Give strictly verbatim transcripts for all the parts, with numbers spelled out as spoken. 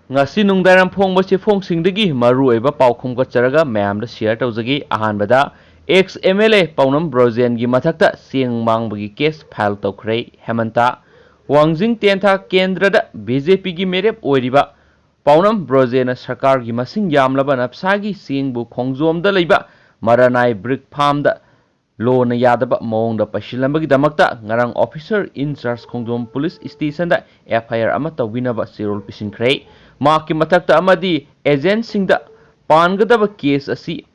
ꯉꯁꯤ ꯅꯨꯡꯗꯥꯡꯋꯥꯏꯔꯝ ꯐꯣꯡꯕ ꯆꯦꯐꯣꯡꯁꯤꯡꯗꯒꯤ ꯃꯔꯨꯑꯣꯏꯕ ꯄꯥꯎ ꯈꯣꯝꯒꯠꯆꯔꯒ ꯃꯌꯥꯝꯗ ꯁꯤꯌꯔ ꯇꯧꯖꯒꯦ꯫ ꯑꯍꯥꯟꯕꯗ, ꯑꯦꯛꯁ ꯑꯦꯝ ꯑꯦꯜ ꯑꯦ ꯄꯥꯎꯅꯝ ꯕ꯭ꯔꯣꯖꯦꯟꯒꯤ ꯃꯊꯛꯇ ꯆꯦꯡ ꯃꯥꯡꯕꯒꯤ ꯀꯦꯁ ꯐꯥꯏꯜ ꯇꯧꯈ꯭ꯔꯦ꯫ ꯍꯦꯃꯟꯇ꯫ ꯋꯥꯡꯖꯤꯡ ꯇꯦꯟꯊꯥ ꯀꯦꯟꯗ꯭ꯔꯗ ꯕꯤ ꯖꯦ ꯄꯤꯒꯤ ꯃꯤꯔꯦꯞ ꯑꯣꯏꯔꯤꯕ ꯄꯥꯎꯅꯝ ꯕ꯭ꯔꯣꯖꯦꯟꯅ ꯁꯔꯀꯥꯔꯒꯤ ꯃꯁꯤꯡ ꯌꯥꯝꯂꯕ ꯅꯞꯁꯥꯒꯤ ꯆꯦꯡꯕꯨ ꯈꯣꯡꯖꯣꯝꯗ ꯂꯩꯕ ꯃꯔꯥꯅꯥꯏ ꯕ꯭ꯔꯤꯛ ꯐꯥꯔꯝꯗ ꯂꯣꯅ ꯌꯥꯗꯕ ꯃꯑꯣꯡꯗ ꯄꯩꯁꯤꯜꯂꯝꯕꯒꯤꯗꯃꯛꯇ ꯉꯔꯥꯡ ꯑꯣꯐꯤꯁꯔ ꯏꯟ ꯆꯥꯔꯖ ꯈꯣꯡꯖꯣꯝ ꯄꯨꯂꯤꯁ ꯁ꯭ꯇꯦꯁꯟꯗ ꯑꯦꯐ ꯑꯥꯏ ꯑꯥꯔ ꯑꯃ ꯇꯧꯕꯤꯅꯕ ꯆꯦꯔꯣꯜ ꯄꯤꯁꯤꯟꯈ꯭ꯔꯦ꯫ ꯃꯍꯥꯛꯀꯤ ꯃꯊꯛꯇ ꯑꯃꯗꯤ ꯑꯦꯖꯦꯟꯁꯤꯡꯗ ꯄꯥꯟꯒꯗꯕ ꯀꯦꯁ ꯑꯁꯤ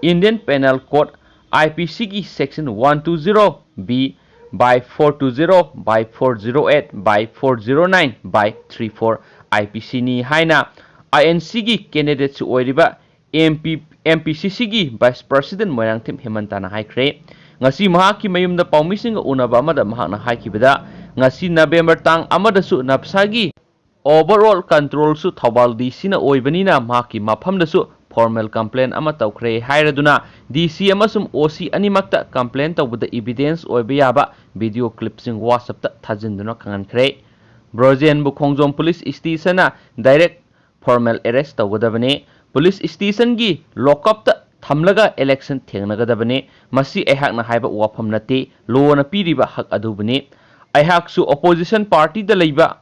Indian Penal Code, I P C ꯒꯤ section one two zero B by four two zero by four zero eight by four zero nine by three four I P C ꯅꯤ ꯍꯥꯏꯅ I N C ꯒꯤ ꯀꯦꯟꯗꯤꯗꯦꯠꯁꯨ ꯑꯣꯏꯔꯤꯕ M P, M P C C ꯒꯤ vice president Moirangthem ꯍꯦꯃꯟꯇꯅ ꯍꯥꯏꯈ꯭ꯔꯦ꯫ ꯉꯁꯤ ꯃꯍꯥꯛꯀꯤ ꯃꯌꯨꯝꯗ ꯄꯥꯎꯃꯤꯁꯤꯡꯒ ꯎꯅꯕ ꯑꯃꯗ ꯃꯍꯥꯛꯅ ꯍꯥꯏꯈꯤꯕꯗ, ꯉꯁꯤ ꯅꯕꯦꯝꯕꯔ ꯇꯥꯡ ꯑꯃꯗꯁꯨ ꯅꯞꯁꯥꯒꯤ overall control ꯁꯨ ꯊꯧꯕꯥꯜ D C ꯅ ꯑꯣꯏꯕꯅꯤꯅ ꯃꯍꯥꯛꯀꯤ ꯃꯐꯝꯗꯁꯨ formal complaint ꯑꯃ ꯇꯧꯈ꯭ꯔꯦ ꯍꯥꯏꯔꯗꯨꯅ D C ꯑꯃꯁꯨꯡ O C ꯑꯅꯤꯃꯛꯇ complaint ꯇꯧꯕꯗ evidence ꯑꯣꯏꯕ ꯌꯥꯕ video clip ꯁꯤꯡ WhatsApp ꯇ ꯊꯥꯖꯤꯟꯗꯨꯅ ꯈꯪꯍꯟꯈ꯭ꯔꯦ꯫ ꯕ꯭ꯔꯣꯖꯦꯟꯕꯨ ꯈꯣꯡꯖꯣꯝ ꯄꯨꯂꯤꯁ ꯁ꯭ꯇꯦꯁꯟꯅ direct formal arrest ꯇꯧꯒꯗꯕꯅꯤ꯫ ꯄꯨꯂꯤꯁ ꯁ꯭ꯇꯦꯁꯟꯒꯤ lock up ꯇ ꯊꯝꯂꯒ election ꯊꯦꯡꯅꯒꯗꯕꯅꯤ꯫ ꯃꯁꯤ ꯑꯩꯍꯥꯛꯅ ꯍꯥꯏꯕ ꯋꯥꯐꯝ ꯅꯠꯇꯦ, ꯂꯣꯅ ꯄꯤꯔꯤꯕ ꯍꯛ ꯑꯗꯨꯕꯨꯅꯤ꯫ ꯑꯩꯍꯥꯛꯁꯨ opposition party ꯗ ꯂꯩꯕ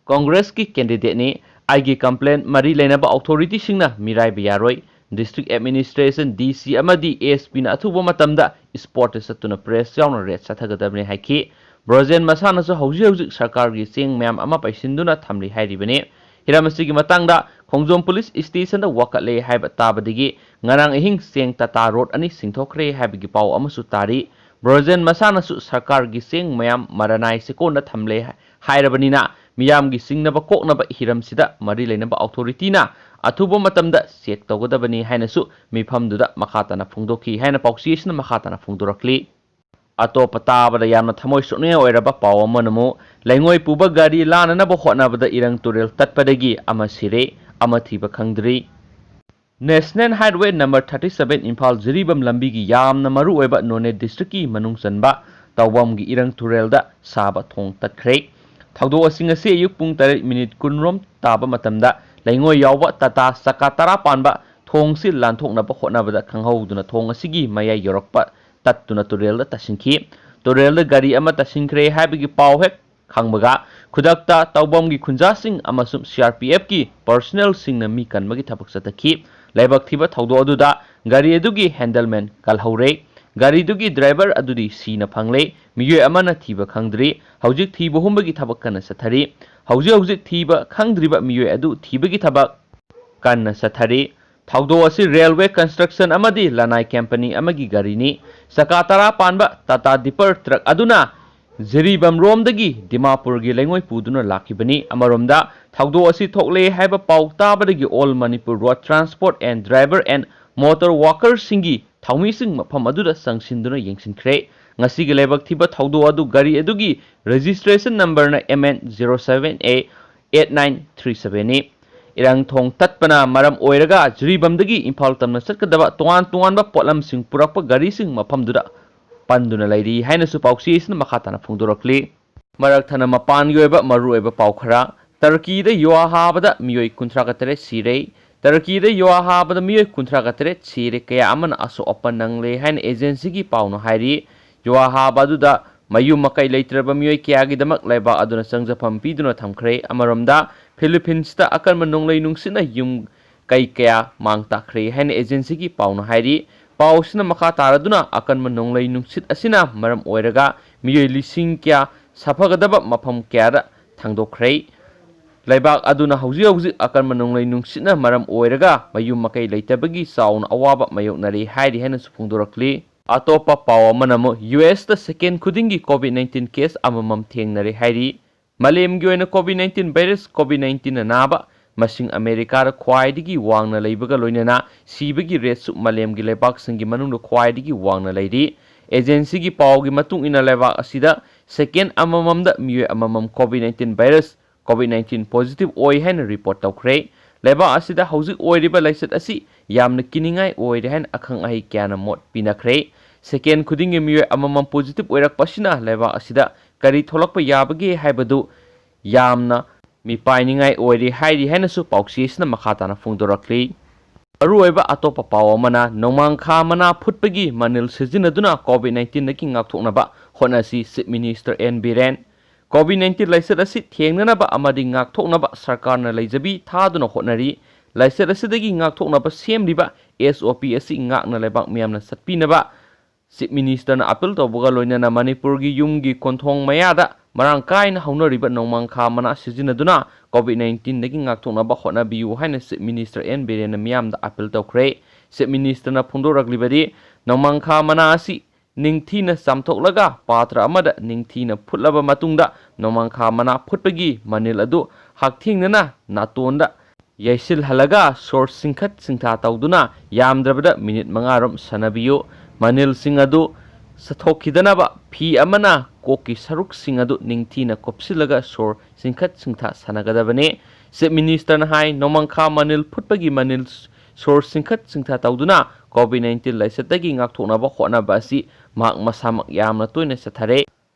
ꯀꯣꯡꯒ꯭ꯔꯦꯁꯀꯤ candidate ꯅꯤ꯫ ꯑꯩꯒꯤ complaint ꯃꯔꯤ ꯂꯩꯅꯕ authority ꯁꯤꯡꯅ ꯃꯤꯔꯥꯏꯕ ꯌꯥꯔꯣꯏ꯫ District Administration, D C ꯑꯃꯗꯤ S P ꯅ ꯑꯊꯨꯕ ꯃꯇꯝꯗ spot ꯇ ꯆꯠꯇꯨꯅ press ꯌꯥꯎꯅ raid ꯆꯠꯊꯒꯗꯕꯅꯤ ꯍꯥꯏꯈꯤ꯫ ꯕ꯭ꯔꯣꯖꯦꯟ ꯃꯁꯥꯅꯁꯨ ꯍꯧꯖꯤꯛ ꯍꯧꯖꯤꯛ ꯁꯔꯀꯥꯔꯒꯤ ꯆꯦꯡ ꯃꯌꯥꯝ ꯑꯃ ꯄꯩꯁꯤꯟꯗꯨꯅ ꯊꯝꯂꯤ ꯍꯥꯏꯔꯤꯕꯅꯤ꯫ ꯍꯤꯔꯝ ꯑꯁꯤꯒꯤ ꯃꯇꯥꯡꯗ ꯈꯣꯡꯖꯣꯝ ꯄꯨꯂꯤꯁ ꯁ꯭ꯇꯦꯁꯟꯗ ꯋꯥꯀꯠꯂꯦ ꯍꯥꯏꯕ ꯇꯥꯕꯗꯒꯤ ꯉꯔꯥꯡ ꯑꯍꯤꯡ ꯆꯦꯡ ꯇꯥꯇꯥ ꯔꯣꯗ ꯑꯅꯤ ꯁꯤꯡꯊꯣꯛꯈ꯭ꯔꯦ ꯍꯥꯏꯕꯒꯤ ꯄꯥꯎ ꯑꯃꯁꯨ ꯇꯥꯔꯤ꯫ ꯕ꯭ꯔꯣꯖꯦꯟ ꯃꯁꯥꯅꯁꯨ ꯁꯔꯀꯥꯔꯒꯤ ꯆꯦꯡ ꯃꯌꯥꯝ ꯃꯔꯥꯅꯥꯏ ꯆꯦꯛꯀꯣꯟꯗ ꯊꯝꯂꯦ ꯍꯥꯏꯔꯕꯅꯤꯅ ꯃꯤꯌꯥꯝꯒꯤ ꯆꯤꯡꯅꯕ ꯀꯣꯛꯅꯕ ꯍꯤꯔꯝꯁꯤꯗ ꯃꯔꯤ ꯂꯩꯅꯕ authority ꯅ ꯑꯊꯨꯕ ꯃꯇꯝꯗ check ꯇꯧꯒꯗꯕꯅꯤ ꯍꯥꯏꯅꯁꯨ ꯃꯤꯐꯝꯗꯨꯗ ꯃꯈꯥ ꯇꯥꯅ ꯐꯣꯡꯗꯣꯛꯈꯤ ꯍꯥꯏꯅ ꯄꯥꯎꯆꯦ ꯑꯁꯤꯅ ꯃꯈꯥ ꯇꯥꯅ ꯐꯣꯡꯗꯣꯔꯛꯂꯤ꯫ ꯑꯇꯣꯞꯄ ꯇꯥꯕꯗ ꯌꯥꯝꯅ ꯊꯃꯣꯏ ꯁꯣꯛꯅꯤꯡꯉꯥꯏ ꯑꯣꯏꯔꯕ ꯄꯥꯎ ꯑꯃꯅ ꯑꯃꯨꯛ ꯂꯩꯉꯣꯏ ꯄꯨꯕ ꯒꯥꯔꯤ ꯂꯥꯟꯅꯅꯕ ꯍꯣꯠꯅꯕꯗ ꯏꯔꯪ ꯇꯨꯔꯦꯜ ꯇꯠꯄꯗꯒꯤ ꯑꯃ ꯁꯤꯔꯦ, ꯑꯃ ꯊꯤꯕ ꯈꯪꯗ꯭ꯔꯤ꯫ National Highway number thirty seven Imphal Jiribam ꯂꯝꯕꯤꯒꯤ ꯌꯥꯝꯅ ꯃꯔꯨꯑꯣꯏꯕ ꯅꯣꯅꯦ district ꯀꯤ ꯃꯅꯨꯡ ꯆꯟꯕ ꯇꯧꯕꯝꯒꯤ ꯏꯔꯪ ꯇꯨꯔꯦꯜꯗ ꯁꯥꯕ ꯊꯣꯡ ꯇꯠꯈ꯭ꯔꯦ꯫ ꯊꯧꯗꯣꯛ ꯑꯁꯤ ꯉꯁꯤ ꯑꯌꯨꯛ ꯄꯨꯡ ꯇꯔꯦꯠ ꯃꯤꯅꯤꯠ ꯀꯨꯟ ꯔꯣꯝ ꯇꯥꯕ ꯃꯇꯝꯗ ꯂꯩꯉꯣꯏ ꯌꯥꯎꯕ ꯇꯥꯇꯥ ꯆꯀꯥ ꯇꯔꯥ ꯄꯥꯟꯕ ꯊꯣꯡꯁꯤ ꯂꯥꯟꯊꯣꯛꯅꯕ ꯍꯣꯠꯅꯕꯗ ꯈꯪꯍꯧꯗꯨꯅ ꯊꯣꯡ ꯑꯁꯤꯒꯤ ꯃꯌꯥꯏ ꯌꯧꯔꯛꯄ ꯇꯠꯇꯨꯅ ꯇꯨꯔꯦꯜꯗ ꯇꯥꯁꯤꯟꯈꯤ꯫ ꯇꯨꯔꯦꯜꯗ ꯒꯥꯔꯤ ꯑꯃ ꯇꯥꯁꯤꯟꯈ꯭ꯔꯦ ꯍꯥꯏꯕꯒꯤ ꯄꯥꯎ ꯍꯦꯛ ꯈꯪꯕꯒ ꯈꯨꯗꯛꯇ ꯇꯥꯎꯕꯝꯒꯤ ꯈꯨꯟꯖꯥꯁꯤꯡ ꯑꯃꯁꯨꯡ C R P F ꯀꯤ personnel ꯁꯤꯡꯅ ꯃꯤ ꯀꯟꯕꯒꯤ ꯊꯕꯛ ꯆꯠꯊꯈꯤ꯫ ꯂꯥꯏꯕꯛ ꯊꯤꯕ ꯊꯧꯗꯣꯛ ꯑꯗꯨꯗ ꯒꯥꯔꯤ ꯑꯗꯨꯒꯤ handleman ꯀꯜꯍꯧꯔꯦ꯫ ꯒꯥꯔꯤꯗꯨꯒꯤ driver ꯑꯗꯨꯗꯤ ꯁꯤꯅ ꯐꯪꯂꯦ꯫ ꯃꯤꯑꯣꯏ ꯑꯃꯅ ꯊꯤꯕ ꯈꯪꯗ꯭ꯔꯤ꯫ ꯍꯧꯖꯤꯛ ꯊꯤꯕ ꯍꯨꯝꯕꯒꯤ ꯊꯕꯛ ꯀꯟꯅ ꯆꯠꯊꯔꯤ꯫ ꯍꯧꯖꯤꯛ ꯍꯧꯖꯤꯛ ꯊꯤꯕ ꯈꯪꯗ꯭ꯔꯤꯕ ꯃꯤꯑꯣꯏ ꯑꯗꯨ ꯊꯤꯕꯒꯤ ꯊꯕꯛ ꯀꯟꯅ ꯆꯠꯊꯔꯤ꯫ ꯊꯧꯗꯣꯛ ꯑꯁꯤ railway construction ꯑꯃꯗꯤ ꯂꯅꯥꯏ company ꯑꯃꯒꯤ ꯒꯥꯔꯤꯅꯤ꯫ ꯆꯀꯥ ꯇꯔꯥ ꯄꯥꯟꯕ ꯇꯥꯇꯥ dipper truck ꯑꯗꯨꯅ ꯖꯤꯔꯤꯕꯥꯝ ꯔꯣꯝꯗꯒꯤ ꯗꯤꯃꯥꯄꯨꯔꯒꯤ ꯂꯩꯉꯣꯏ ꯄꯨꯗꯨꯅ ꯂꯥꯛꯈꯤꯕꯅꯤ꯫ ꯑꯃꯔꯣꯝꯗ, ꯊꯧꯗꯣꯛ ꯑꯁꯤ ꯊꯣꯛꯂꯦ ꯍꯥꯏꯕ ꯄꯥꯎ ꯇꯥꯕꯗꯒꯤ All Manipur Road Transport and Driver and Motor Workers ꯁꯤꯡꯒꯤ ꯊꯧꯃꯤꯁꯤꯡ ꯃꯐꯝ ꯑꯗꯨꯗ ꯆꯪꯁꯤꯟꯗꯨꯅ ꯌꯦꯡꯁꯤꯟꯈ꯭ꯔꯦ꯫ ꯉꯁꯤꯒꯤ ꯂꯥꯏꯕꯛ ꯊꯤꯕ ꯊꯧꯗꯣꯛ ꯑꯗꯨ ꯒꯥꯔꯤ ꯑꯗꯨꯒꯤ registration number ꯅ M N zero seven A eight nine three seven ꯅꯤ꯫ ꯏꯔꯥꯡ ꯊꯣꯡ ꯇꯠꯄꯅ ꯃꯔꯝ ꯑꯣꯏꯔꯒ ꯖꯤꯔꯤꯕꯥꯝꯗꯒꯤ ꯏꯝꯐꯥꯜ ꯇꯝꯅ ꯆꯠꯀꯗꯕ ꯇꯣꯉꯥꯟ ꯇꯣꯉꯥꯟꯕ ꯄꯣꯠꯂꯝꯁꯤꯡ ꯄꯨꯔꯛꯄ ꯒꯥꯔꯤꯁꯤꯡ ꯃꯐꯝꯗꯨꯗ ꯄꯟꯗꯨꯅ ꯂꯩꯔꯤ ꯍꯥꯏꯅꯁꯨ ꯄꯥꯎꯆꯦ ꯑꯁꯤꯅ ꯃꯈꯥ ꯇꯥꯅ ꯐꯣꯡꯗꯣꯔꯛꯂꯤ꯫ ꯃꯔꯛ ꯊꯠꯅ ꯃꯄꯥꯟꯒꯤ ꯑꯣꯏꯕ ꯃꯔꯨꯑꯣꯏꯕ ꯄꯥꯎ ꯈꯔ꯫ ꯇꯔꯀꯤꯗ ꯌꯨꯍꯥ ꯍꯥꯕꯗ ꯃꯤꯑꯣꯏ ꯀꯨꯟꯊ꯭ꯔꯥꯒ ꯇꯔꯦꯠ ꯁꯤꯔꯦ꯫ ꯇꯔꯀꯤꯗ ꯌꯨꯍꯥ ꯍꯥꯕꯗ ꯃꯤꯑꯣꯏ ꯀꯨꯟꯊ꯭ꯔꯥꯒ ꯇꯔꯦꯠ ꯁꯤꯔꯦ, ꯀꯌꯥ ꯑꯃꯅ ꯑꯁꯣꯛ ꯑꯄꯟ ꯅꯪꯂꯦ ꯍꯥꯏꯅ agency ꯒꯤ ꯄꯥꯎꯅ ꯍꯥꯏꯔꯤ꯫ ꯌꯨꯍꯥ ꯍꯥꯕ ꯑꯗꯨꯗ ꯃꯌꯨꯝ ꯃꯀꯩ ꯂꯩꯇ꯭ꯔꯕ ꯃꯤꯑꯣꯏ ꯀꯌꯥꯒꯤꯗꯃꯛ ꯂꯩꯕꯥꯛ ꯑꯗꯨꯅ ꯆꯪꯖꯐꯝ ꯄꯤꯗꯨꯅ ꯊꯝꯈ꯭ꯔꯦ꯫ ꯑꯃꯔꯣꯝꯗ, Philippines ꯇ ꯑꯀꯟꯕ ꯅꯣꯡꯂꯩ ꯅꯨꯡꯁꯤꯠꯅ ꯌꯨꯝ ꯀꯩ ꯀꯌꯥ ꯃꯥꯡ ꯇꯥꯛꯈ꯭ꯔꯦ ꯍꯥꯏꯅ agency ꯒꯤ ꯄꯥꯎꯅ ꯍꯥꯏꯔꯤ꯫ ꯄꯥꯎꯁꯤꯅ ꯃꯈꯥ ꯇꯥꯔꯗꯨꯅ, ꯑꯀꯟꯕ ꯅꯣꯡꯂꯩ ꯅꯨꯡꯁꯤꯠ ꯑꯁꯤꯅ ꯃꯔꯝ ꯑꯣꯏꯔꯒ ꯃꯤꯑꯣꯏ ꯂꯤꯁꯤꯡ ꯀꯌꯥ ꯁꯥꯐꯒꯗꯕ ꯃꯐꯝ ꯀꯌꯥꯗ ꯊꯥꯡꯗꯣꯛꯈ꯭ꯔꯦ꯫ ꯂꯩꯕꯥꯛ ꯑꯗꯨꯅ ꯍꯧꯖꯤꯛ ꯍꯧꯖꯤꯛ ꯑꯀꯟꯕ ꯅꯣꯡꯂꯩ ꯅꯨꯡꯁꯤꯠꯅ ꯃꯔꯝ ꯑꯣꯏꯔꯒ ꯃꯌꯨꯝ ꯃꯀꯩ ꯂꯩꯇꯕꯒꯤ ꯆꯥꯎꯅ ꯑꯋꯥꯕ ꯃꯥꯌꯣꯛꯅꯔꯦ ꯍꯥꯏꯔꯤ ꯍꯥꯏꯅꯁꯨ ꯐꯣꯡꯗꯣꯔꯛꯂꯤ꯫ ꯑꯇꯣꯞꯄ ꯄꯥꯎ ꯑꯃꯅ ꯑꯃꯨꯛ, U S ꯇ second ꯈꯨꯗꯤꯡꯒꯤ COVID nineteen case ꯑꯃꯃꯝ ꯊꯦꯡꯅꯔꯦ ꯍꯥꯏꯔꯤ꯫ ꯃꯥꯂꯦꯝꯒꯤ ꯑꯣꯏꯅ COVID nineteen virus, COVID nineteen ꯅ ꯅꯥꯕ ꯃꯁꯤꯡ ꯑꯃꯦꯔꯤꯀꯥꯗ ꯈ꯭ꯋꯥꯏꯗꯒꯤ ꯋꯥꯡꯅ ꯂꯩꯕꯒ ꯂꯣꯏꯅꯅ ꯁꯤꯕꯒꯤ rate ꯁꯨ ꯃꯥꯂꯦꯝꯒꯤ ꯂꯩꯕꯥꯛꯁꯤꯡꯒꯤ ꯃꯅꯨꯡꯗ ꯈ꯭ꯋꯥꯏꯗꯒꯤ ꯋꯥꯡꯅ ꯂꯩꯔꯤ꯫ Agency ꯒꯤ ꯄꯥꯎꯒꯤ ꯃꯇꯨꯡ ꯏꯟꯅ, ꯂꯩꯕꯥꯛ ꯑꯁꯤꯗ second ꯑꯃꯃꯝꯗ ꯃꯤꯑꯣꯏ ꯑꯃꯃꯝ COVID nineteen virus, COVID nineteen positive ꯑꯣꯏ ꯍꯥꯏꯅ report ꯇꯧꯈ꯭ꯔꯦ꯫ ꯂꯩꯕꯥꯛ ꯑꯁꯤꯗ ꯍꯧꯖꯤꯛ ꯑꯣꯏꯔꯤꯕ ꯂꯥꯏꯆꯠ ꯑꯁꯤ ꯌꯥꯝꯅ ꯀꯤꯅꯤꯡꯉꯥꯏ ꯑꯣꯏꯔꯦ ꯍꯥꯏꯅ ꯑꯈꯪ ꯑꯍꯩ ꯀꯌꯥꯅ ꯃꯣꯠ ꯄꯤꯅꯈ꯭ꯔꯦ꯫ Second ꯈꯨꯗꯤꯡꯒꯤ ꯃꯤꯑꯣꯏ ꯑꯃꯃꯝ positive ꯑꯣꯏꯔꯛꯄ ꯑꯁꯤꯅ ꯂꯩꯕꯥꯛ ꯑꯁꯤꯗ ꯀꯔꯤ ꯊꯣꯛꯂꯛꯄ ꯌꯥꯕꯒꯦ ꯍꯥꯏꯕꯗꯨ ꯌꯥꯝꯅ ꯃꯤꯄꯥꯏꯅꯤꯡꯉꯥꯏ ꯑꯣꯏꯔꯦ ꯍꯥꯏꯔꯤ ꯍꯥꯏꯅꯁꯨ ꯄꯥꯎꯆꯦ ꯑꯁꯤꯅ ꯃꯈꯥ ꯇꯥꯅ ꯐꯣꯡꯗꯣꯔꯛꯂꯤ꯫ ꯑꯔꯨꯑꯣꯏꯕ ꯑꯇꯣꯞꯄ ꯄꯥꯎ ꯑꯃꯅ, ꯅꯣꯡꯃꯥꯡꯈꯥ ꯃꯅꯥ ꯐꯨꯠꯄꯒꯤ ꯃꯅꯤꯜ ꯁꯤꯖꯤꯟꯅꯗꯨꯅ COVID nineteenꯗꯒꯤ ꯉꯥꯛꯊꯣꯛꯅꯕ ꯍꯣꯠꯅꯁꯤ, Chief Minister N Biren. COVID nineteen ꯂꯥꯏꯆꯠ ꯑꯁꯤ ꯊꯦꯡꯅꯅꯕ ꯑꯃꯗꯤ ꯉꯥꯛꯊꯣꯛꯅꯕ ꯁꯔꯀꯥꯔꯅ ꯂꯩꯖꯕꯤ ꯊꯥꯗꯨꯅ ꯍꯣꯠꯅꯔꯤ꯫ ꯂꯥꯏꯆꯠ ꯑꯁꯤꯗꯒꯤ ꯉꯥꯛꯊꯣꯛꯅꯕ ꯁꯦꯝꯂꯤꯕ S O P ꯑꯁꯤ ꯉꯥꯛꯅ ꯂꯩꯕꯥꯛ ꯃꯤꯌꯥꯝꯅ ꯆꯠꯄꯤꯅꯕ Chief Ministerꯅ appeal ꯇꯧꯕꯒ ꯂꯣꯏꯅꯅ ꯃꯅꯤꯄꯨꯔꯒꯤ ꯌꯨꯝꯒꯤ ꯀꯣꯟꯊꯣꯡ ꯃꯌꯥꯗ ꯃꯔꯥꯡ ꯀꯥꯏꯅ ꯍꯧꯅꯔꯤꯕ ꯅꯣꯡꯃꯥꯡꯈꯥ ꯃꯅꯥ ꯁꯤꯖꯤꯟꯅꯗꯨꯅ COVID nineteenꯗꯒꯤ ꯉꯥꯛꯊꯣꯛꯅꯕ ꯍꯣꯠꯅꯕꯤꯌꯨ ꯍꯥꯏꯅ Chief Minister N ꯕꯤꯔꯦꯟꯅ ꯃꯤꯌꯥꯝꯗ appeal ꯇꯧꯈ꯭ꯔꯦ꯫ Chief Ministerꯅ ꯐꯣꯡꯗꯣꯔꯛꯂꯤꯕꯗꯤ, ꯅꯣꯡꯃꯥꯡꯈꯥ ꯃꯅꯥ ꯑꯁꯤ ꯅꯤꯡꯊꯤꯅ ꯆꯥꯝꯊꯣꯛꯂꯒ ꯄꯥꯇ꯭ꯔ ꯑꯃꯗ ꯅꯤꯡꯊꯤꯅ ꯐꯨꯠꯂꯕ ꯃꯇꯨꯡꯗ, ꯅꯣꯡꯃꯥꯡꯈꯥ ꯃꯅꯥ ꯐꯨꯠꯄꯒꯤ ꯃꯅꯤꯜ ꯑꯗꯨ ꯍꯛꯊꯦꯡꯅꯅ ꯅꯥꯇꯣꯟꯗ ꯌꯩꯁꯤꯜꯍꯜꯂꯒ ꯁꯣꯔ ꯆꯤꯡꯈꯠ ꯆꯤꯡꯊ ꯇꯧꯗꯨꯅ ꯌꯥꯝꯗ꯭ꯔꯕꯗ ꯃꯤꯅꯤꯠ ꯃꯉꯥꯔꯣꯝ ꯁꯥꯟꯅꯕꯤꯌꯨ꯫ ꯃꯅꯤꯜꯁꯤꯡ ꯑꯗꯨ ꯆꯠꯊꯣꯛꯈꯤꯗꯅꯕ ꯐꯤ ꯑꯃꯅ ꯀꯣꯛꯀꯤ ꯁꯔꯨꯛꯁꯤꯡ ꯑꯗꯨ ꯅꯤꯡꯊꯤꯅ ꯀꯨꯞꯁꯤꯜꯂꯒ ꯁꯣꯔ ꯆꯤꯡꯈꯠ ꯆꯤꯡꯊ ꯁꯥꯟꯅꯒꯗꯕꯅꯤ꯫ Chief Ministerꯅ ꯍꯥꯏ, ꯅꯣꯡꯃꯥꯡꯈꯥ ꯃꯅꯤꯜ ꯐꯨꯠꯄꯒꯤ ꯃꯅꯤꯜ ꯁꯣꯔ ꯆꯤꯡꯈꯠ ꯆꯤꯡꯊ ꯇꯧꯗꯨꯅ COVID nineteen ꯂꯥꯏꯆꯠꯇꯒꯤ ꯉꯥꯛꯊꯣꯛꯅꯕ ꯍꯣꯠꯅꯕ ꯑꯁꯤ ꯃꯍꯥꯛ ꯃꯁꯥꯃꯛ ꯌꯥꯝꯅ ꯇꯣꯏꯅ ꯆꯠꯊꯔꯦ꯫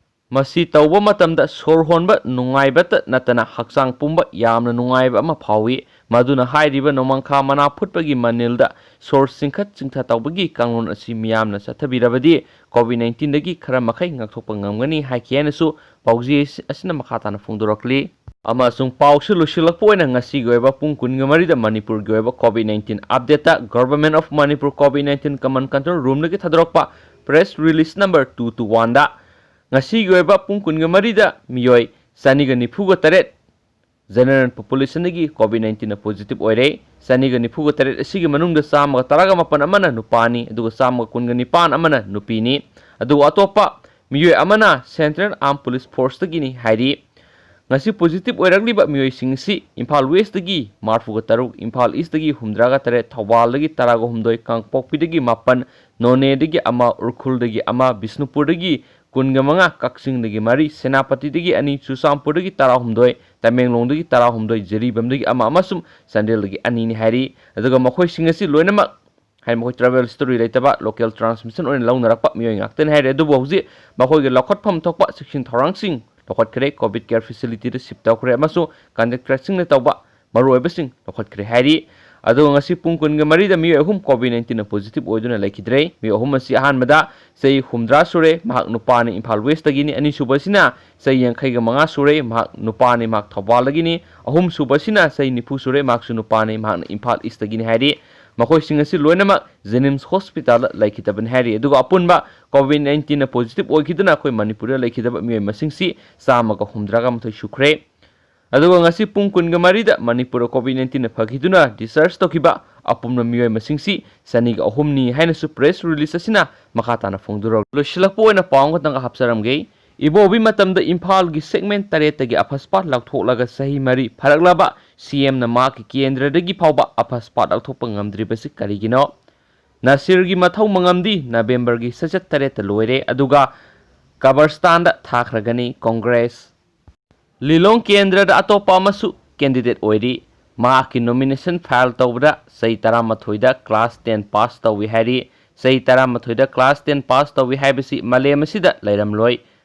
ꯃꯁꯤ ꯇꯧꯕ ꯃꯇꯝꯗ ꯁꯣꯔ ꯍꯣꯟꯕ ꯅꯨꯡꯉꯥꯏꯕꯇ ꯅꯠꯇꯅ ꯍꯛꯆꯥꯡ ꯄꯨꯝꯕ ꯌꯥꯝꯅ ꯅꯨꯡꯉꯥꯏꯕ ꯑꯃ ꯐꯥꯎꯏ꯫ ꯃꯗꯨꯅ ꯍꯥꯏꯔꯤꯕ ꯅꯣꯡꯃꯥꯡꯈꯥ ꯃꯅꯥ ꯐꯨꯠꯄꯒꯤ ꯃꯅꯤꯜꯗ ꯁꯣꯔ ꯆꯤꯡꯈꯠ ꯆꯤꯡꯊ ꯇꯧꯕꯒꯤ ꯀꯥꯡꯂꯣꯟ ꯑꯁꯤ ꯃꯤꯌꯥꯝꯅ ꯆꯠꯊꯕꯤꯔꯕꯗꯤ COVID nineteenꯗꯒꯤ ꯈꯔ ꯃꯈꯩ ꯉꯥꯛꯊꯣꯛꯄ ꯉꯝꯒꯅꯤ ꯍꯥꯏꯈꯤ ꯍꯥꯏꯅꯁꯨ ꯄꯥꯎꯖꯦ ꯑꯁꯤꯅ ꯃꯈꯥ ꯇꯥꯅ ꯐꯣꯡꯗꯣꯔꯛꯂꯤ꯫ ꯑꯃꯁꯨꯡ ꯄꯥꯎꯁꯨ ꯂꯣꯏꯁꯤꯜꯂꯛꯄ ꯑꯣꯏꯅ ꯉꯁꯤꯒꯤ ꯑꯣꯏꯕ ꯄꯨꯡ ꯀꯨꯟꯒ ꯃꯔꯤꯗ ꯃꯅꯤꯄꯨꯔꯒꯤ ꯑꯣꯏꯕ COVID nineteen updateꯇ Government of Manipur COVID nineteen Command Control Roomꯗꯒꯤ ꯊꯥꯗꯣꯔꯛꯄ press release number two two oneꯗ ꯉꯁꯤꯒꯤ ꯑꯣꯏꯕ ꯄꯨꯡ ꯀꯨꯟꯒ ꯃꯔꯤꯗ ꯃꯤꯑꯣꯏ ꯆꯅꯤꯒ ꯅꯤꯐꯨꯒ ꯇꯔꯦꯠ general populationꯗꯒꯤ COVID nineteenꯅ positive ꯑꯣꯏꯔꯦ꯫ ꯆꯅꯤꯒ ꯅꯤꯐꯨꯒ ꯇꯔꯦꯠ ꯑꯁꯤꯒꯤ ꯃꯅꯨꯡꯗ ꯆꯥꯝꯃꯒ ꯇꯔꯥꯒ ꯃꯥꯄꯟ ꯑꯃꯅ ꯅꯨꯄꯥꯅꯤ, ꯑꯗꯨꯒ ꯆꯥꯝꯃꯒ ꯀꯨꯟꯒ ꯅꯤꯄꯥꯟ ꯑꯃꯅ ꯅꯨꯄꯤꯅꯤ꯫ ꯑꯗꯨꯒ ꯑꯇꯣꯞꯄ ꯃꯤꯑꯣꯏ ꯑꯃꯅ Central Armed Police Forceꯇꯒꯤꯅꯤ ꯍꯥꯏꯔꯤ꯫ ꯉꯁꯤ positive ꯑꯣꯏꯔꯛꯂꯤꯕ ꯃꯤꯑꯣꯏꯁꯤꯡ ꯑꯁꯤ ꯏꯝꯐꯥꯜ Westꯇꯒꯤ ꯃꯔꯤꯐꯨꯒ ꯇꯔꯨꯛ, ꯏꯝꯐꯥꯜ Eastꯇꯒꯤ ꯍꯨꯝꯗ꯭ꯔꯥꯒ ꯇꯔꯦꯠ, ꯊꯧꯕꯥꯜꯗꯒꯤ ꯇꯔꯥꯒ ꯍꯨꯝꯗꯣꯏ, ꯀꯥꯡꯄꯣꯛꯄꯤꯗꯒꯤ ꯃꯥꯄꯟ, ꯅꯣꯅꯦꯗꯒꯤ ꯑꯃ, ꯎꯈ꯭ꯔꯨꯜꯗꯒꯤ ꯑꯃ, ꯕꯤꯁꯅꯨꯄꯨꯔꯗꯒꯤ ꯀꯨꯟꯒ ꯃꯉꯥ, ꯀꯛꯆꯤꯡꯗꯒꯤ ꯃꯔꯤ, ꯁꯦꯅꯥꯄꯇꯤꯗꯒꯤ ꯑꯅꯤ, ꯆꯨꯔꯆꯥꯟꯄꯨꯔꯗꯒꯤ ꯇꯔꯥꯍꯨꯝꯗꯣꯏ, ꯇꯃꯦꯡꯂꯣꯡꯗꯒꯤ ꯇꯔꯥꯍꯨꯝꯗꯣꯏ, ꯖꯤꯔꯤꯕꯥꯝꯗꯒꯤ ꯑꯃ ꯑꯃꯁꯨꯡ ꯆꯥꯟꯗꯦꯜꯗꯒꯤ ꯑꯅꯤꯅꯤ ꯍꯥꯏꯔꯤ꯫ ꯑꯗꯨꯒ ꯃꯈꯣꯏꯁꯤꯡ ꯑꯁꯤ ꯂꯣꯏꯅꯃꯛ ꯍꯥꯏ ꯃꯈꯣꯏ travel history ꯂꯩꯇꯕ, local transmission ꯑꯣꯏꯅ ꯂꯧꯅꯔꯛꯄ ꯃꯤꯑꯣꯏ ꯉꯥꯛꯇꯅꯤ ꯍꯥꯏꯔꯦ꯫ ꯑꯗꯨꯕꯨ ꯍꯧꯖꯤꯛ ꯃꯈꯣꯏꯒꯤ ꯂꯧꯈꯠꯐꯝ ꯊꯣꯛꯄ ꯆꯦꯛꯁꯤꯟ ꯊꯧꯔꯥꯡꯁꯤꯡ ꯂꯧꯈꯠꯈ꯭ꯔꯦ, ꯀꯣꯚꯤꯗ ꯀꯦꯌꯔ ꯐꯦꯁꯤꯂꯤꯇꯤꯗ ꯁꯤꯞ ꯇꯧꯈ꯭ꯔꯦ ꯑꯃꯁꯨꯡ ꯀꯟꯇ꯭ꯔꯦꯛꯇꯔꯁꯤꯡꯅ ꯇꯧꯕ ꯃꯔꯨꯑꯣꯏꯕꯁꯤꯡ ꯂꯧꯈꯠꯈ꯭ꯔꯦ ꯍꯥꯏꯔꯤ꯫ ꯑꯗꯨꯒ ꯉꯁꯤ ꯄꯨꯡ ꯀꯨꯟꯒ ꯃꯔꯤꯗ ꯃꯤꯑꯣꯏ ꯑꯍꯨꯝ ꯀꯣꯚꯤꯗ ꯅꯥꯏꯟꯇꯤꯟꯅ ꯄꯣꯖꯤꯇꯤꯚ ꯑꯣꯏꯗꯨꯅ ꯂꯩꯈꯤꯗ꯭ꯔꯦ꯫ ꯃꯤꯑꯣꯏ ꯑꯍꯨꯝ ꯑꯁꯤ ꯑꯍꯥꯟꯕꯗ ꯆꯍꯤ ꯍꯨꯝꯗ꯭ꯔꯥ ꯁꯨꯔꯦ, ꯃꯍꯥꯛ ꯅꯨꯄꯥꯅꯤ, ꯏꯝꯐꯥꯜ ꯋꯦꯁꯇꯒꯤꯅꯤ꯫ ꯑꯅꯤꯁꯨꯕꯁꯤꯅ ꯆꯍꯤ ꯌꯥꯡꯈꯩꯒ ꯃꯉꯥ ꯁꯨꯔꯦ, ꯃꯍꯥꯛ ꯅꯨꯄꯥꯅꯤ, ꯃꯍꯥꯛ ꯊꯧꯕꯥꯜꯗꯒꯤꯅꯤ꯫ ꯑꯍꯨꯝꯁꯨꯕꯁꯤꯅ ꯆꯍꯤ ꯅꯤꯐꯨ ꯁꯨꯔꯦ, ꯃꯍꯥꯛꯁꯨ ꯅꯨꯄꯥꯅꯤ, ꯃꯍꯥꯛꯅ ꯏꯝꯐꯥꯜ ꯏꯁꯇꯒꯤꯅꯤ ꯍꯥꯏꯔꯤ꯫ ꯃꯈꯣꯏꯁꯤꯡ ꯑꯁꯤ ꯂꯣꯏꯅꯃꯛ ꯖꯦꯅꯤꯝꯁ ꯍꯣꯁꯄꯤꯇꯥꯜꯗ ꯂꯩꯈꯤꯗꯕꯅꯤ ꯍꯥꯏꯔꯤ꯫ ꯑꯗꯨꯒ ꯑꯄꯨꯟꯕ ꯀꯣꯚꯤꯗ ꯅꯥꯏꯟꯇꯤꯟꯅ ꯄꯣꯖꯤꯇꯤꯚ ꯑꯣꯏꯈꯤꯗꯨꯅ ꯑꯩꯈꯣꯏ ꯃꯅꯤꯄꯨꯔꯗ ꯂꯩꯈꯤꯗꯕ ꯃꯤꯑꯣꯏ ꯃꯁꯤꯡꯁꯤ ꯆꯥꯝꯃꯒ ꯍꯨꯝꯗ꯭ꯔꯥꯒ ꯃꯥꯊꯣꯏ ꯁꯨꯈ꯭ꯔꯦ꯫ ꯑꯗꯨꯒ ꯉꯁꯤ ꯄꯨꯡ ꯀꯨꯟꯒ ꯃꯔꯤꯗ ꯃꯅꯤꯄꯨꯔꯗ ꯀꯣꯚꯤꯗ ꯅꯥꯏꯟꯇꯤꯟꯅ ꯐꯈꯤꯗꯨꯅ ꯗꯤꯁꯆꯥꯔꯖ ꯇꯧꯈꯤꯕ ꯑꯄꯨꯟꯕ ꯃꯤꯑꯣꯏ ꯃꯁꯤꯡꯁꯤ ꯆꯅꯤꯒ ꯑꯍꯨꯝꯅꯤ ꯍꯥꯏꯅꯁꯨ ꯄ꯭ꯔꯦꯁ ꯔꯤꯂꯤꯖ ꯑꯁꯤꯅ ꯃꯈꯥ ꯇꯥꯅ ꯐꯣꯡꯗꯣꯔꯛꯂꯤ꯫ ꯂꯣꯏꯁꯤꯜꯂꯛꯄ ꯑꯣꯏꯅ ꯄꯥꯎ ꯑꯃꯈꯛꯇꯪꯒ ꯍꯥꯞꯆꯔꯝꯒꯦ꯫ ꯏꯕꯣꯕꯤ ꯃꯇꯝꯗ ꯏꯝꯐꯥꯜꯒꯤ ꯁꯦꯒꯃꯦꯟ ꯇꯔꯦꯠꯇꯒꯤ ꯑꯐꯁꯄꯥꯠ ꯂꯧꯊꯣꯛꯂꯒ ꯆꯍꯤ ꯃꯔꯤ ꯐꯥꯔꯛꯂꯕ ꯁꯤꯑꯦꯝꯅ ꯃꯍꯥꯛꯀꯤ ꯀꯦꯟꯗ꯭ꯔꯗꯒꯤ ꯐꯥꯎꯕ ꯑꯐꯁꯄꯥꯠ ꯂꯧꯊꯣꯛꯄ ꯉꯝꯗ꯭ꯔꯤꯕꯁꯤ ꯀꯔꯤꯒꯤꯅꯣ? ꯅꯁꯤꯔꯒꯤ ꯃꯊꯧ ꯃꯉꯝꯗꯤ ꯅꯕꯦꯝꯕꯔꯒꯤ ꯆꯩꯆꯠ ꯇꯔꯦꯠꯇ ꯂꯣꯏꯔꯦ, ꯑꯗꯨꯒ ꯀꯕꯔꯁꯇꯥꯟꯗ ꯊꯥꯈ꯭ꯔꯒꯅꯤ꯫ ꯀꯣꯡꯒ꯭ꯔꯦꯁ꯫ ꯂꯤꯂꯣꯡ ꯀꯦꯟꯗ꯭ꯔꯗ ꯑꯇꯣꯞꯄ ꯑꯃꯁꯨ ꯀꯦꯟꯗꯤꯗꯦꯠ ꯑꯣꯏꯔꯤ꯫ ꯃꯍꯥꯛꯀꯤ ꯅꯣꯃꯤꯅꯦꯁꯟ ꯐꯥꯏꯜ ꯇꯧꯕꯗ ꯆꯍꯤ ꯇꯔꯥꯃꯥꯊꯣꯏꯗ ꯀ꯭ꯂꯥꯁ ꯇꯦꯟ ꯄꯥꯁ ꯇꯧꯏ ꯍꯥꯏꯔꯤ꯫ ꯆꯍꯤ ꯇꯔꯥꯃꯥꯊꯣꯏꯗ ꯀ꯭ꯂꯥꯁ ꯇꯦꯟ ꯄꯥꯁ ꯇꯧꯏ ꯍꯥꯏꯕꯁꯤ ꯃꯥꯂꯦꯝ ꯑꯁꯤꯗ ꯂꯩꯔꯝꯂꯣꯏ꯫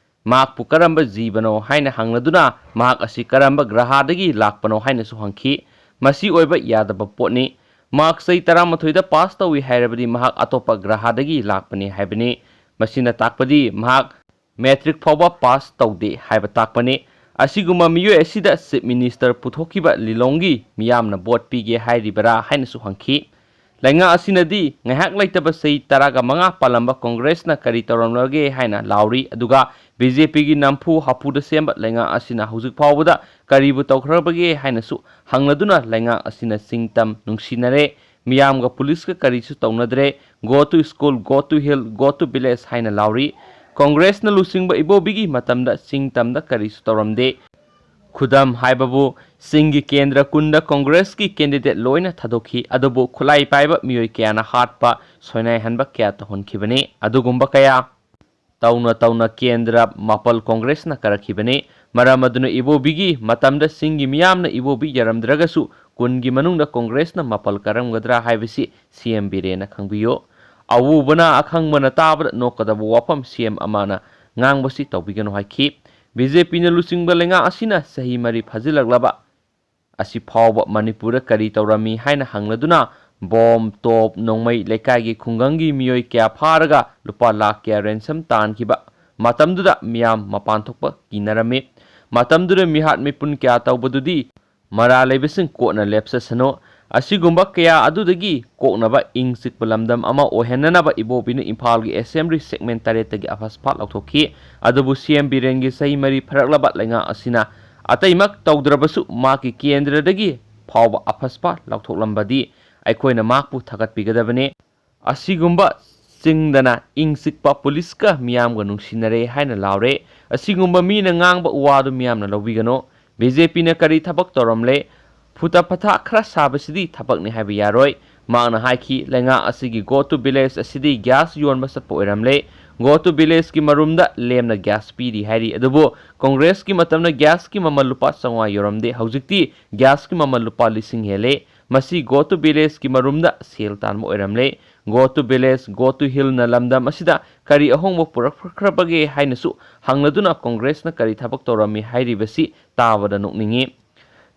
ꯃꯍꯥꯛꯄꯨ ꯀꯔꯝꯕ ꯖꯤꯕꯅꯣ ꯍꯥꯏꯅ ꯍꯪꯂꯗꯨꯅ ꯃꯍꯥꯛ ꯑꯁꯤ ꯀꯔꯝꯕ ꯒ꯭ꯔꯍꯗꯒꯤ ꯂꯥꯛꯄꯅꯣ ꯍꯥꯏꯅꯁꯨ ꯍꯪꯈꯤ꯫ ꯃꯁꯤ ꯑꯣꯏꯕ ꯌꯥꯗꯕ ꯄꯣꯠꯅꯤ꯫ ꯃꯍꯥꯛ ꯆꯍꯤ ꯇꯔꯥꯃꯥꯊꯣꯏꯗ ꯄꯥꯁ ꯇꯧꯏ ꯍꯥꯏꯔꯕꯗꯤ ꯃꯍꯥꯛ ꯑꯇꯣꯞꯄ ꯒ꯭ꯔꯍꯗꯒꯤ ꯂꯥꯛꯄꯅꯤ ꯍꯥꯏꯕꯅꯤ꯫ ꯃꯁꯤꯅ ꯇꯥꯛꯄꯗꯤ ꯃꯍꯥꯛ ꯃꯦꯇ꯭ꯔꯤꯛ ꯐꯥꯎꯕ ꯄꯥꯁ ꯇꯧꯗꯦ ꯍꯥꯏꯕ ꯇꯥꯛꯄꯅꯤ꯫ ꯑꯁꯤꯒꯨꯝꯕ ꯃꯤꯑꯣꯏ ꯑꯁꯤꯗ ꯆꯤꯐ ꯃꯤꯅꯤꯁꯇꯔ ꯄꯨꯊꯣꯛꯈꯤꯕ ꯂꯤꯂꯣꯡꯒꯤ ꯃꯤꯌꯥꯝꯅ ꯚꯣꯠ ꯄꯤꯒꯦ ꯍꯥꯏꯔꯤꯕꯔꯥ ꯍꯥꯏꯅꯁꯨ ꯍꯪꯈꯤ꯫ ꯂꯩꯉꯥꯛ ꯑꯁꯤꯅꯗꯤ ꯉꯥꯏꯍꯥꯛ ꯂꯩꯇꯕ ꯆꯍꯤ ꯇꯔꯥꯒ ꯃꯉꯥ ꯄꯥꯜꯂꯝꯕ ꯀꯣꯡꯒ꯭ꯔꯦꯁꯅ ꯀꯔꯤ ꯇꯧꯔꯝꯂꯒꯦ ꯍꯥꯏꯅ ꯂꯥꯎꯔꯤ, ꯑꯗꯨꯒ ꯕꯤ ꯖꯦ ꯄꯤꯒꯤ ꯅꯝꯐꯨ ꯍꯥꯐꯨꯗ ꯁꯦꯝꯕ ꯂꯩꯉꯥꯛ ꯑꯁꯤꯅ ꯍꯧꯖꯤꯛ ꯐꯥꯎꯕꯗ ꯀꯔꯤꯕꯨ ꯇꯧꯈ꯭ꯔꯕꯒꯦ ꯍꯥꯏꯅꯁꯨ ꯍꯪꯂꯗꯨꯅ ꯂꯩꯉꯥꯛ ꯑꯁꯤꯅ ꯆꯤꯡ ꯇꯝ ꯅꯨꯡꯁꯤꯅꯔꯦ, ꯃꯤꯌꯥꯝꯒ ꯄꯨꯂꯤꯁꯀ ꯀꯔꯤꯁꯨ ꯇꯧꯅꯗ꯭ꯔꯦ, "Go to school, go to hill, go to village" ꯍꯥꯏꯅ ꯂꯥꯎꯔꯤ꯫ ꯀꯣꯡꯒ꯭ꯔꯦꯁꯅ ꯂꯨꯆꯤꯡꯕ ꯏꯕꯣꯕꯤꯒꯤ ꯃꯇꯝꯗ ꯆꯤꯡ ꯇꯝꯗ ꯀꯔꯤꯁꯨ ꯇꯧꯔꯝꯗꯦ꯫ ꯈꯨꯗꯝ ꯍꯥꯏꯕꯕꯨ, ꯆꯤꯡꯒꯤ ꯀꯦꯟꯗ꯭ꯔ ꯀꯨꯟꯗ ꯀꯣꯡꯒ꯭ꯔꯦꯁꯀꯤ ꯀꯦꯟꯗꯤꯗꯦꯠ ꯂꯣꯏꯅ ꯊꯥꯗꯣꯛꯈꯤ, ꯑꯗꯨꯕꯨ ꯈꯨꯠꯂꯥꯏ ꯄꯥꯏꯕ ꯃꯤꯑꯣꯏ ꯀꯌꯥꯅ ꯍꯥꯠꯄ, ꯁꯣꯏꯅꯥꯏꯍꯟꯕ ꯀꯌꯥ ꯇꯧꯍꯟꯈꯤꯕꯅꯤ꯫ ꯑꯗꯨꯒꯨꯝꯕ ꯀꯌꯥ ꯇꯧꯅ ꯇꯧꯅ ꯀꯦꯟꯗ꯭ꯔ ꯃꯥꯄꯜ ꯀꯣꯡꯒ꯭ꯔꯦꯁꯅ ꯀꯥꯔꯛꯈꯤꯕꯅꯤ꯫ ꯃꯔꯝ ꯑꯗꯨꯅ ꯏꯕꯣꯕꯤꯒꯤ ꯃꯇꯝꯗ ꯆꯤꯡꯒꯤ ꯃꯤꯌꯥꯝꯅ ꯏꯕꯣꯕꯤ ꯌꯥꯔꯝꯗ꯭ꯔꯒꯁꯨ ꯀꯨꯟꯒꯤ ꯃꯅꯨꯡꯗ ꯀꯣꯡꯒ꯭ꯔꯦꯁꯅ ꯃꯥꯄꯜ ꯀꯥꯔꯝꯒꯗ꯭ꯔꯥ ꯍꯥꯏꯕꯁꯤ ꯁꯤ ꯑꯦꯝ ꯕꯤꯔꯦꯟꯅ ꯈꯪꯕꯤꯌꯨ꯫ ꯑꯎꯕꯅ ꯑꯈꯪꯕꯅ ꯇꯥꯕꯗ ꯅꯣꯛꯀꯗꯕ ꯋꯥꯐꯝ ꯁꯤ ꯑꯦꯝ ꯑꯃꯅ ꯉꯥꯡꯕꯁꯤ ꯇꯧꯕꯤꯒꯅꯨ ꯍꯥꯏꯈꯤ꯫ ꯕꯤ ꯖꯦ ꯄꯤꯅ ꯂꯨꯆꯤꯡꯕ ꯂꯩꯉꯥꯛ ꯑꯁꯤꯅ ꯆꯍꯤ ꯃꯔꯤ ꯐꯥꯖꯤꯜꯂꯛꯂꯕ ꯑꯁꯤ ꯐꯥꯎꯕ ꯃꯅꯤꯄꯨꯔꯗ ꯀꯔꯤ ꯇꯧꯔꯝꯃꯤ ꯍꯥꯏꯅ ꯍꯪꯂꯗꯨꯅ ꯕꯣꯝ, ꯇꯣꯞ, ꯅꯣꯡꯃꯩ, ꯂꯩꯀꯥꯏꯒꯤ ꯈꯨꯡꯒꯪꯒꯤ ꯃꯤꯑꯣꯏ ꯀꯌꯥ ꯐꯥꯔꯒ ꯂꯨꯄꯥ ꯂꯥꯈ ꯀꯌꯥ ꯔꯦꯟꯁꯝ ꯇꯥꯟꯈꯤꯕ ꯃꯇꯝꯗꯨꯗ ꯃꯤꯌꯥꯝ ꯃꯄꯥꯟ ꯊꯣꯛꯄ ꯀꯤꯅꯔꯝꯃꯤ꯫ ꯃꯇꯝꯗꯨꯗ ꯃꯤꯍꯥꯠ ꯃꯤꯄꯨꯟ ꯀꯌꯥ ꯇꯧꯕꯗꯨꯗꯤ ꯃꯔꯥ ꯂꯩꯕꯁꯤꯡ ꯀꯣꯟꯅ ꯂꯦꯞꯆꯁꯅꯨ꯫ ꯑꯁꯤꯒꯨꯝꯕ ꯀꯌꯥ ꯑꯗꯨꯗꯒꯤ ꯀꯣꯛꯅꯕ ꯏꯪ ꯆꯤꯛꯄ ꯂꯝꯗꯝ ꯑꯃ ꯑꯣꯏꯍꯟꯅꯅꯕ ꯏꯕꯣꯕꯤꯅ ꯏꯝꯐꯥꯜꯒꯤ ꯑꯦꯁꯦꯝꯕ꯭ꯂꯤ ꯁꯦꯒꯃꯦꯟ ꯇꯔꯦꯠꯇꯒꯤ ꯑꯐꯁꯄꯥ ꯂꯧꯊꯣꯛꯈꯤ꯫ ꯑꯗꯨꯕꯨ ꯁꯤ ꯑꯦꯝ ꯕꯤꯔꯦꯟꯒꯤ ꯆꯍꯤ ꯃꯔꯤ ꯐꯥꯔꯛꯂꯕ ꯂꯩꯉꯥꯛ ꯑꯁꯤꯅ ꯑꯇꯩꯃꯛ ꯇꯧꯗ꯭ꯔꯕꯁꯨ ꯃꯍꯥꯛꯀꯤ ꯀꯦꯟꯗ꯭ꯔꯗꯒꯤ ꯐꯥꯎꯕ ꯑꯐꯁꯄꯥ ꯂꯧꯊꯣꯛꯂꯝꯕꯗꯤ ꯑꯩꯈꯣꯏꯅ ꯃꯍꯥꯛꯄꯨ ꯊꯥꯒꯠꯄꯤꯒꯗꯕꯅꯤ꯫ ꯑꯁꯤꯒꯨꯝꯕ ꯆꯤꯡꯗꯅ ꯏꯪ ꯆꯤꯛꯄ ꯄꯨꯂꯤꯁꯀ ꯃꯤꯌꯥꯝꯒ ꯅꯨꯡꯁꯤꯅꯔꯦ ꯍꯥꯏꯅ ꯂꯥꯎꯔꯦ꯫ ꯑꯁꯤꯒꯨꯝꯕ ꯃꯤꯅ ꯉꯥꯡꯕ ꯋꯥꯗꯨ ꯃꯤꯌꯥꯝꯅ ꯂꯧꯕꯤꯒꯅꯨ꯫ ꯕꯤ ꯖꯦ ꯄꯤꯅ ꯀꯔꯤ ꯊꯕꯛ ꯇꯧꯔꯝꯂꯦ? ꯐꯨꯇ ꯐꯊꯥ ꯈꯔ ꯁꯥꯕꯁꯤꯗꯤ ꯊꯕꯛꯅꯤ ꯍꯥꯏꯕ ꯌꯥꯔꯣꯏ꯫ ꯃꯍꯥꯛꯅ ꯍꯥꯏꯈꯤ, ꯂꯩꯉꯥꯛ ꯑꯁꯤꯒꯤ Go to Village ꯑꯁꯤꯗꯤ ꯒ꯭ꯌꯥꯁ ꯌꯣꯟꯕ ꯆꯠꯄ ꯑꯣꯏꯔꯝꯂꯦ꯫ Go to Villageꯀꯤ ꯃꯔꯨꯝꯗ ꯂꯦꯝꯅ ꯒ꯭ꯌꯥꯁ ꯄꯤꯔꯤ ꯍꯥꯏꯔꯤ꯫ ꯑꯗꯨꯕꯨ ꯀꯣꯡꯒ꯭ꯔꯦꯁꯀꯤ ꯃꯇꯝꯗ ꯒ꯭ꯌꯥꯁꯀꯤ ꯃꯃꯜ ꯂꯨꯄꯥ ꯆꯥꯝꯃꯉꯥ ꯌꯧꯔꯝꯗꯦ꯫ ꯍꯧꯖꯤꯛꯇꯤ ꯒ꯭ꯌꯥꯁꯀꯤ ꯃꯃꯜ ꯂꯨꯄꯥ ꯂꯤꯁꯤꯡ ꯍꯦꯜꯂꯦ꯫ ꯃꯁꯤ Go to Villageꯀꯤ ꯃꯔꯨꯝꯗ ꯁꯦꯜ ꯇꯥꯟꯕ ꯑꯣꯏꯔꯝꯂꯦ꯫ Go to Village, Go to Hillꯅ ꯂꯝꯗꯝ ꯑꯁꯤꯗ ꯀꯔꯤ ꯑꯍꯣꯡꯕ ꯄꯨꯔꯛꯈ꯭ꯔꯕꯒꯦ ꯍꯥꯏꯅꯁꯨ ꯍꯪꯂꯗꯨꯅ ꯀꯣꯡꯒ꯭ꯔꯦꯁꯅ ꯀꯔꯤ ꯊꯕꯛ ꯇꯧꯔꯝꯃꯤ ꯍꯥꯏꯔꯤꯕꯁꯤ ꯇꯥꯕꯗ ꯅꯣꯛꯅꯤꯡꯉꯤ꯫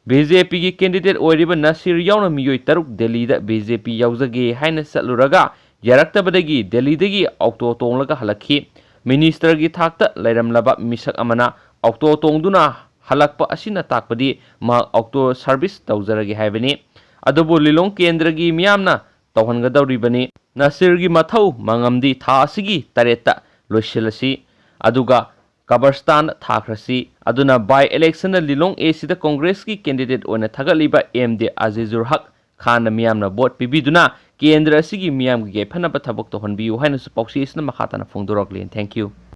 ꯕꯤ ꯖꯦ ꯄꯤꯒꯤ candidate ꯑꯣꯏꯔꯤꯕ ꯅꯁꯤꯔ ꯌꯥꯎꯅ ꯃꯤꯑꯣꯏ ꯇꯔꯨꯛ ꯗꯦꯜꯂꯤꯗ ꯕꯤ ꯖꯦ ꯄꯤ ꯌꯥꯎꯖꯒꯦ ꯍꯥꯏꯅ ꯆꯠꯂꯨꯔꯒ ꯌꯥꯔꯛꯇꯕꯗꯒꯤ ꯗꯦꯜꯂꯤꯗꯒꯤ ꯑꯣꯛꯇꯣ ꯇꯣꯡꯂꯒ ꯍꯜꯂꯛꯈꯤ꯫ ꯃꯤꯅꯤꯁꯇꯔꯒꯤ ꯊꯥꯛꯇ ꯂꯩꯔꯝꯂꯕ ꯃꯤꯁꯛ ꯑꯃꯅ ꯑꯣꯛꯇꯣ ꯇꯣꯡꯗꯨꯅ ꯍꯜꯂꯛꯄ ꯑꯁꯤꯅ ꯇꯥꯛꯄꯗꯤ ꯃꯍꯥꯛ ꯑꯣꯛꯇꯣ ꯁꯔꯚꯤꯁ ꯇꯧꯖꯔꯒꯦ ꯍꯥꯏꯕꯅꯤ꯫ ꯑꯗꯨꯕꯨ ꯂꯤꯂꯣꯡ ꯀꯦꯟꯗ꯭ꯔꯒꯤ ꯃꯤꯌꯥꯝꯅ ꯇꯧꯍꯟꯒꯗꯧꯔꯤꯕꯅꯤ꯫ ꯅꯁꯤꯔꯒꯤ ꯃꯊꯧ ꯃꯉꯝꯗꯤ ꯊꯥ ꯑꯁꯤꯒꯤ ꯇꯔꯦꯠꯇ ꯂꯣꯏꯁꯤꯜꯂꯁꯤ, ꯑꯗꯨꯒ ꯀꯕꯔꯁꯇꯥꯟꯗ ꯊꯥꯈ꯭ꯔꯁꯤ꯫ ꯑꯗꯨꯅ by electionꯗ ꯂꯤꯂꯣꯡ ꯑꯦꯁꯤꯗ ꯀꯣꯡꯒ꯭ꯔꯦꯁꯀꯤ candidate ꯑꯣꯏꯅ ꯊꯥꯒꯠꯂꯤꯕ ꯑꯦꯝ ꯗꯦ ꯑꯖꯤꯖꯨꯔ ꯍꯛ ꯈꯥꯟꯅ ꯃꯤꯌꯥꯝꯅ ꯚꯣꯠ ꯄꯤꯕꯤꯗꯨꯅ ꯀꯦꯟꯗ꯭ꯔ ꯑꯁꯤꯒꯤ ꯃꯤꯌꯥꯝꯒꯤ ꯌꯥꯏꯐꯅꯕ ꯊꯕꯛ ꯇꯧꯍꯟꯕꯤꯌꯨ ꯍꯥꯏꯅꯁꯨ ꯄꯥꯎꯆꯦ ꯑꯁꯤꯅ ꯃꯈꯥ ꯇꯥꯅ ꯐꯣꯡꯗꯣꯔꯛꯂꯤ꯫ Thank you꯫